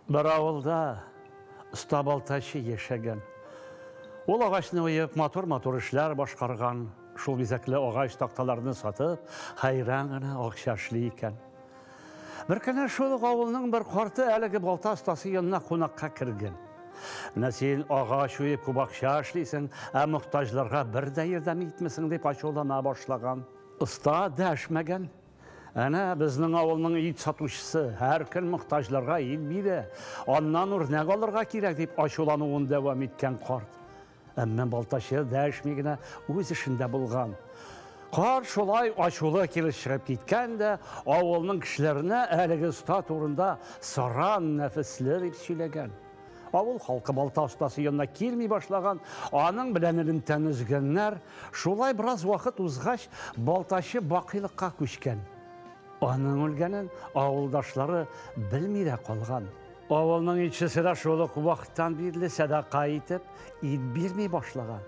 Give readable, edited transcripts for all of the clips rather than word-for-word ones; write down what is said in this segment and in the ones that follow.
Бер авылда оста балтачы яшәгән. Ул агачны уеп, матур-матур эшләр башкарган. Шул бизәкле агач такталарны сатып, хәйран гына акча эшли икән. Бер көнне шул ук авылның бер карты әлеге балта остасы янына кунакка кергән. Менә син агач уеп күп акча эшлисең, ә мохтаҗларга бер дә ярдәм итмисең, дип ачулана башлаган. Оста дәшмәгән. Әнә безнең авылның ит сатучысы һәр көн мохтаҗларга ит бирә. Аннан үрнәк алырга кирәк, дип ачулануын дәвам иткән карт. Әмма балтачы дәшми генә үз эшендә булган. Карт шулай ачулы килеш чыгып киткән дә, авылның кешеләренә әлеге оста турында саран нәфесле дип сөйләгән. Авыл халкы балта остасы янына килми башлаган, аның белән элемтәне өзгәннәр. Шулай бераз вакыт узгач, балтачы бакыйлыкка күчкән. Аның үлгәнен авылдашлары белми дә калган. Авылның итчесе дә шул ук вакыттан бирле сәдака итеп, ит бирми башлаган.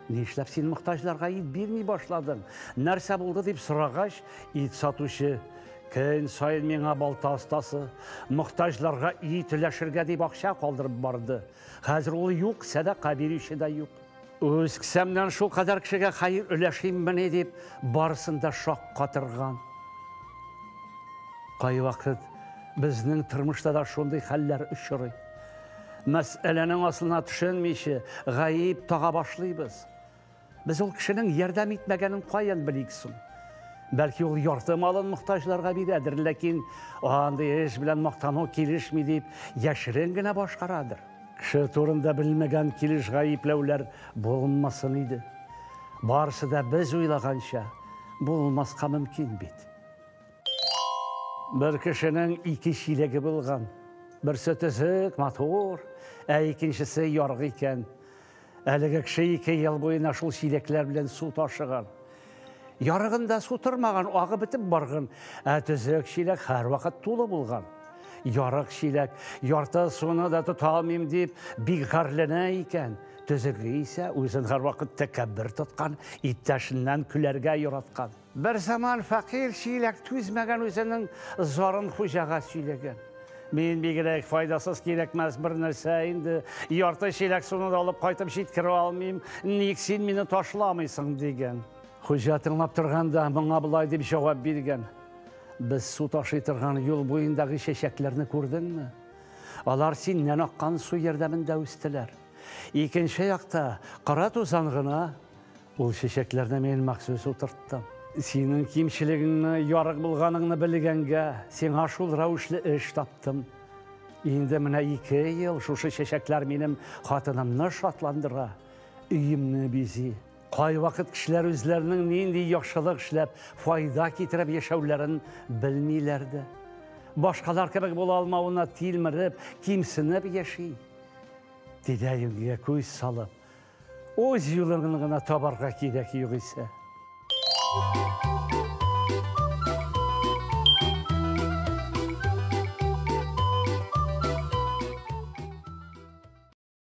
Нишләп син мохтаҗларга ит бирми башладың? Нәрсә булды дип сорагач, ит сатучы көн саен миңа балта остасы, мохтаҗларга ит өләшергә дип акча калдырып барды. Хәзер ул юк, сәдака бирүче дә юк. Үз кесәмнән шул кадәр кешегә хәер өләшиммени дип, барысын да шаккатырган. Кайвакыт безнең тормышта да шундый хәлләр очрый. Мәсьәләнең асылына төшенмичә, гаеп тага башлыйбыз. Без ул кешенең ярдәм итмәгәнен каян белик соң? Бәлки ул ярты малын мохтаҗларга бирәдер, ләкин андый эш белән мактану килешми дип, яшерен генә башкарадыр. Кеше турында белмәгән килеш гаепләүләр булмасын иде. Барысы да без уйлаганча булмаска мөмкин бит. Бер кешенең ике чиләге булган. Берсе төзек, матур, ә икенчесе ярык икән. Әлеге кеше ике ел буена шул чиләкләр белән су ташыган. Ярыгында су тормаган, агы бетеп барган, ә төзек чиләк һәрвакыт тулы булган. Ярык чиләк, ярты суны да тота алмыйм дип, бик гарьләнә икән. Төзеге исә үзен һәрвакыт тәкәббер тоткан, иптәшеннән көләргә яраткан. Бер заман фәкыйрь чиләк түзмәгән үзенең зарын хуҗага сөйләгән. Мин бигрәк файдасыз кирәкмәс бер нәрсә инде. Ярты чиләк суны да алып кайтып җиткерә алмыйм. Ник син мине ташламыйсың дигән. Хуҗа тыңлап торганда моңа болай дип җавап биргән. Без су ташый торган юл буендагы чәчәкләрне күрдеңме? Алар синнән аккан су ярдәмендә үстеләр. Икенче якта кара тузан гына. Ул чәчәкләрне мин махсус утырттым. Синең кимчелегеңне, ярык булганыңны белгәнгә, сиңа шул рәвешле эш таптым. Инде менә ике ел шушы чәчәкләр минем хатынымны шатландыра, өемне бизи. Кайвакыт кешеләр үзләренең нинди яхшылык эшләп, файда китереп яшәүләрен белмиләр дә. Башкалар кебек була алмавына тилмереп, кимсенеп яши. Тирә-юньгә күз салып, үз юлыңны гына табарга кирәк югыйсә.